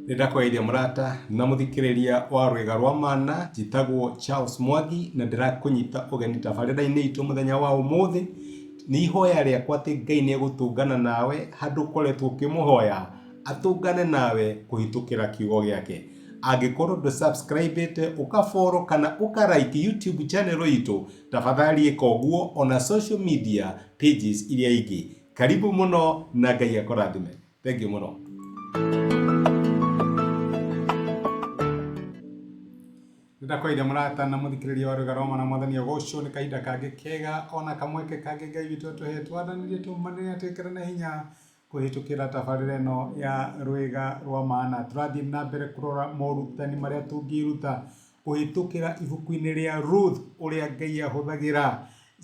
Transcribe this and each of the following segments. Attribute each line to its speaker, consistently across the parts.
Speaker 1: Nĩndakũgeithia mũrata na mũthikĩrĩria wa Rwĩga rwa Mana, njĩtagwo Charles Mwangi na ndĩrakũnyita ũgeni tabarĩra-inĩ itũ mũthenya wa ũmũthĩ. Nĩ ihoya rĩakwa atĩ Ngai nĩ egũtũngana nawe handũ ũkoretwo ũkĩmũhoya, atũngane nawe kũhĩtũkĩra kiugo gĩake. Angĩkorwo ndũ subscribe ĩte, ũka follow kana ũka like YouTube channel itũ, tafadhali ĩka ũguo ona social media pages iria ingĩ. Karibu mũno na Ngai akũrathime. Thengiũ mũno. Nĩndakwaria mũrata na mũthikĩrĩria wa Rwĩga rwa Mana Mwathani agocwo nĩ kahinda kangĩ kega ona kamweke kangĩ Ngai witũ atũhe twaranĩrie tũmanĩre na twĩkĩrane hinya kũhĩtũkĩra tabarĩra ĩno ya Rwĩga rwa Mana. Tũrathiĩ na mbere kũrora morutani marĩa tũngĩruta kũhĩtũkĩra ibuku-inĩ rĩa Ruth ũrĩa Ngai ahũthagĩra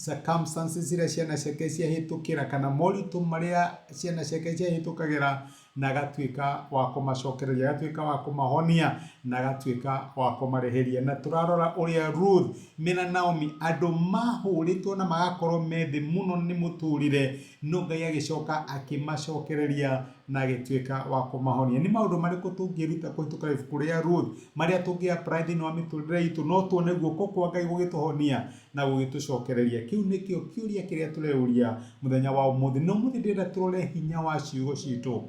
Speaker 1: circumstances iria ciana ciake ciahĩtũkĩra kana moritũ marĩa ciana ciake ciahĩtũkagĩra na agatuĩka wa kũmacokereria, agatuĩka wa kũmahonia na agatuĩka wa kũmarĩhĩria. Na tũrarora ũrĩa Ruth mena Naomi andũ mahũrĩtwo na magakorwo me thĩ mũno nĩ mũtũrĩre, no Ngai agĩcoka akĩmacokereria na agĩtuĩka wa kũmahonia. Nĩ maũndũ marĩkũ tũngĩruta kũhĩtũkĩra ibuku rĩa Ruth marĩa tũngĩ apply thĩinĩ wa mĩtũrĩre itũ? No tuone guoko kwa Ngai gũgĩtũhonia na gũgĩtũcokereria. Kĩu nĩkĩo kĩũria kĩrĩa tũreyũria mũthenya wa ũmũthĩ. Na ũmũthĩ ndĩrenda tũrore hinya wa ciugo citũ.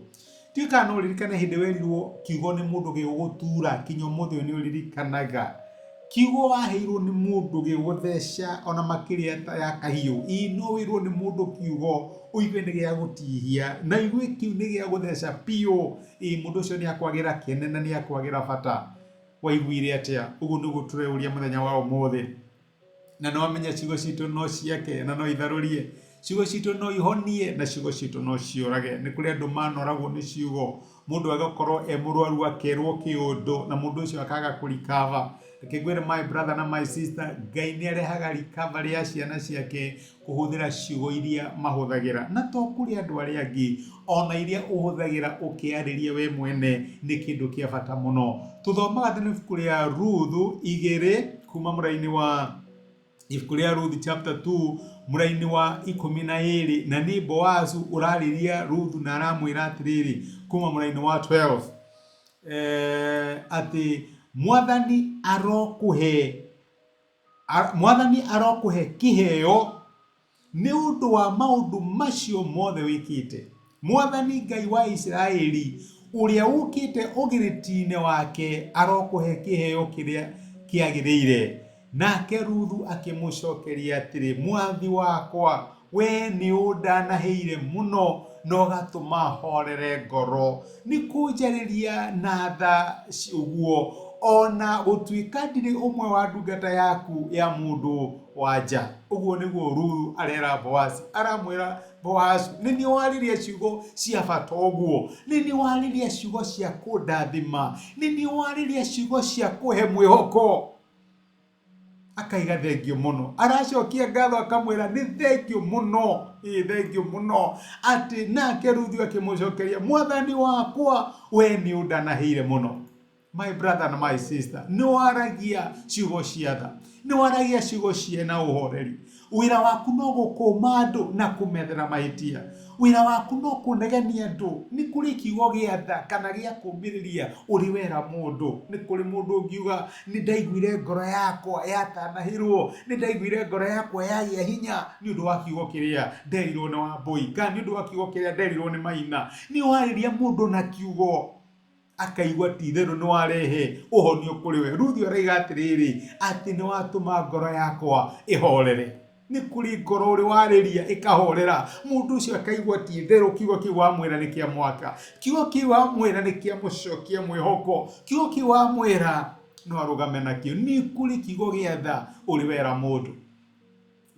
Speaker 1: Ndiũĩ kana no ũririkane hĩndĩ werirwo kiugo nĩ mũndũ gĩgũgũtura, kinya ũmũthĩ ũyũ nĩ ũririkanaga. Kiugo waheirwo nĩ mũndũ gĩgũgũtheca ona makĩria ya kahiũ. Ĩĩ no wĩrwo nĩ mũndũ kiugo ũigue nĩ gĩa gũtihia na ũigue kĩu nĩ gĩa gũtheca biũ. Ĩĩ mũndũ ũcio nĩ akwagĩra kĩene na nĩ akwagĩra bata. Waiguire atĩa? Ũguo nĩguo tũreyũria mũthenya wa ũmũthĩ. Na nĩ wamenya ciugo citũ no ciake na no itharũrie. Ciugo citũ no ihonie na ciugo citũ no ciũrage. Nĩ kũrĩ andũ manoragwo nĩ ciugo. Mũndũ agakorwo e mũrwaru akerwo kĩũndũ na mũndũ ũcio akaga kũ recover. Reke ngwĩre my brother na my sister, Ngai nĩ arehaga recovery ya ciana ciake kũhũthĩra ciugo iria mahũthagĩra, na to kũrĩ andũ arĩa angĩ, o na iria ũhũthagĩra ũkĩyarĩria we mwene nĩ kĩndũ kĩa bata mũno. Tũthomaga thĩinĩ wa ibuku rĩa Ruthu igĩrĩ kuma mũraini wa ibuku rĩa Ruthu chapter 2 mũraini wa 12, na nĩ Boazu ũrarĩria Ruthu na aramwĩra atĩrĩrĩ kuma mũraini wa 12 atĩ Mwathani arokũhe Mwathani arokũhe kĩheo nĩ ũndũ wa maũndũ macio mothe wĩkĩte. Mwathani Ngai wa Isiraeli, ũrĩa ũũkĩte ũgĩrĩti-inĩ wake, arokũhe kĩheo kĩrĩa kĩagĩrĩire. Nake Ruthu akĩmũcokeria atĩrĩ, Mwathi wakwa, Wee nĩũndanahĩire mũno na ũgatũma hoorere ngoro, nĩ kũnjarĩria na tha ũguo, o na gũtuĩka ndirĩ ũmwe wa ndungata yaku ya mũndũ-wa-nja. Ũguo nĩguo Ruthu arera Boazi. Aramwĩra, Boazu, nĩ niĩ waririe ciugo cia bata ũguo, nĩ niĩ waririe ciugo cia kũndathima, nĩ niĩ waririe ciugo cia kũhe mwĩhoko. Akaiga thengio mũno, aracokia ngatho akamwĩra nĩ thengio mũno, ĩ thengio mũno, atĩ nake Ruthu akĩmũcokeria, mwathani wakwa, we nĩ ũndanahĩire mũno. My brother na my sister, nĩ waragia ciugo cia tha, nĩ waragia ciugo ciena ũhoreri. Wĩra waku no gũkũma andũ na kũmethera mahĩtia. Wĩra waku no kũnegenia andũ. Nĩ kũrĩ kiugo gĩa tha kana gĩa kũũmĩrĩria ũrĩ wera mũndũ. Nĩ kũrĩ mũndũ ũngiuga, nĩ ndaiguire ngoro yakwa yatanahĩrwo, nĩ ndaiguire ngoro yakwa yagĩa hinya nĩ ũndũ wa kiugo kĩrĩa nderirwo nĩ Wambũi, kana nĩ ũndũ wa kiugo kĩrĩa nderirwo nĩ Maina. Nĩ warĩria mũndũ na kiugo. Akaigua ti itherũ nĩ warehe ũhonio kũrĩ we. Ruthu araiga atĩrĩrĩ, atĩ nĩ watũma ngoro yakwa ĩhorere. Nĩ kũrĩ ngoro ũrĩ warĩria ĩkahorera, mũndũ ũcio akaigua ti itherũ kiugo kĩu wamwĩra nĩ kĩa mwaka, kiugo kĩu wamwĩra nĩ kĩamũcokia mwĩhoko, kiugo kĩu wamwĩra no arũgame nakĩo. Nĩ kũrĩ kiugo gĩa tha ũrĩ wera mũndũ.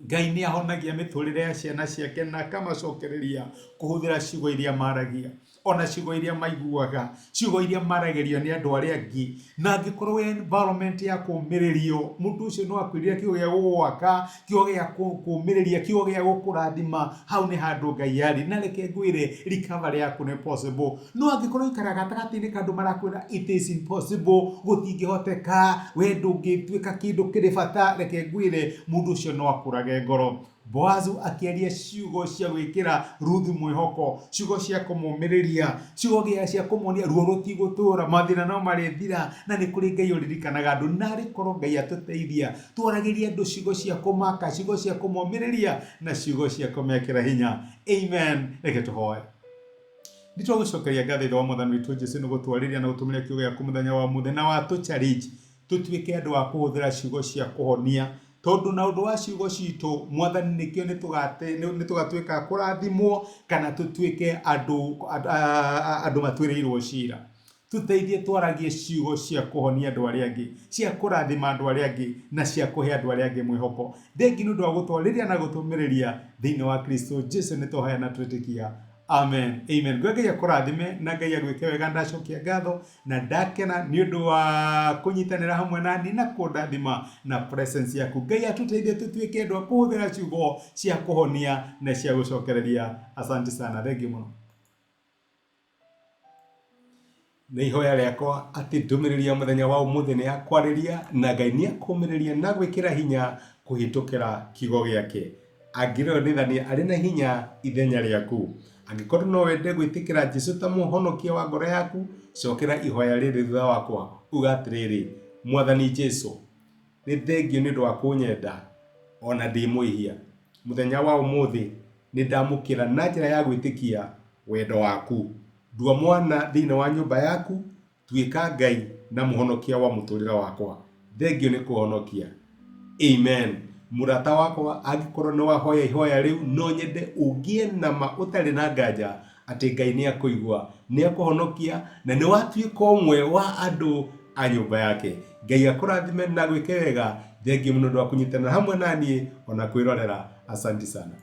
Speaker 1: Ngai nĩ ahonagia mĩtũrĩre ya ciana ciake na akamacokereria kũhũthĩra ciugo iria maragia, ona ciugo iria maiguaga, ciugo iria maragĩrio nĩ andũ arĩa angĩ. Na angĩkorwo wĩ environment ya kũũmĩrĩrio, mũndũ ũcio no akwĩrire kiugo gĩa gũgwaka, kiugo gĩa kũũmĩrĩria, kiugo gĩa gũkũrathima, hau nĩ handũ Ngai arĩ. Na reke ngwĩre recovery yaku nĩ possible. No angĩkorwo ũikaraga gatagatĩ-inĩ ka andũ marakwĩra it is impossible, gũtingĩhoteka, we ndũngĩtuĩka kĩndũ kĩrĩ bata, reke ngwĩre mũndũ ũcio no akũrage ngoro. Boazu akĩaria ciugo cia gwĩkĩra Ruthu mwĩhoko, ciugo cia kũmũmĩrĩria, ciugo cia kũmuonia ruo rũtigũtũra, mathĩna no marĩthira, na nĩ kũrĩ Ngai ũririkanaga andũ. Narĩ korwo Ngai atũteithia, twaragĩrie andũ ciugo cia kũmaka, ciugo cia kũmomĩrĩria, na ciugo cia kũmekĩra hinya. Amen. Reke tũhoe. Nĩ twagũcokeria ngatho Ithe wa Mwathani witũ Jesu nĩ gũtwarĩria na gũtũmĩra kiugo gĩaku mũthenya wa ũmũthĩ na watũ challenge tũtuĩke andũ a kũhũthĩra ciugo cia kũhonia tondũ na ũndũ wa ciugo citũ Mwathani nĩkĩo nĩ tũgatuĩka a kũrathimwo kana tũtuĩke andũ andũ matuĩrĩirwo cira. Tũteithie twaragie ciugo cia kũhonia andũ arĩa angĩ, cia kũrathima andũ arĩa angĩ, na cia kũhe andũ arĩa angĩ mwĩhoko. Thengiũ nĩ ũndũ wa gũtwarĩria na gũtũmĩrĩria thĩinĩ wa Kristo Jesu nĩ twahoya na twetĩkia. Amen. Amen. Ngwe Ngai akũrathime na Ngai agwĩke wega. Ndacokia ngatho na ndakena nĩ ũndũ wa kũnyitanĩra hamwe na niĩ na kũndathima na presence yaku. Ngai atũteithie tũtuĩke andũ a kũhũthĩra ciugo cia kũhonia na cia gũcokereria. Asante sana. Thengiũ mũno. Nĩ ihoya rĩakwa atĩ ndũmĩrĩri ya mũthenya wa ũmũthĩ nĩ yakwarĩria na Ngai nĩ akũmĩrĩria na gwĩkĩra hinya kũhĩtũkĩra kiugo gĩake. Angĩrĩonithania arĩ na hinya ithenya rĩaku. Angĩkorwo no wende gwĩtĩkĩra Jesu ta mũhonokia wa ngoro yaku, cokera ihoya rĩrĩ thutha wakwa, uga atĩrĩrĩ, Mwathani Jesu, Nĩ thengiũ nĩ ũndũ wa kũnyenda o na ndĩ mwĩhia. Mũthenya wa ũmũthĩ nĩ ndamũkĩra na njĩra ya gwĩtĩkia wendo waku. Ndua mwana thĩinĩ wa nyũmba yaku, tuĩka Ngai na mũhonokia wa mũtũrĩre wakwa. Thengiũ nĩ kũhonokia. Amen. Mũrata wakwa, angĩkorwo nĩ wahoya ihoya rĩu, no nyende ũgĩe na ma ũtarĩ na nganja atĩ Ngai nĩ akũigua, nĩ akũhonokia, na nĩ watuĩka ũmwe wa andũ a nyũmba yake. Ngai akũrathime na agwĩke wega. Thengiũ mũno ũndũ wa kũnyitanĩra hamwe na niĩ ona kwĩrorera. Asanti sana.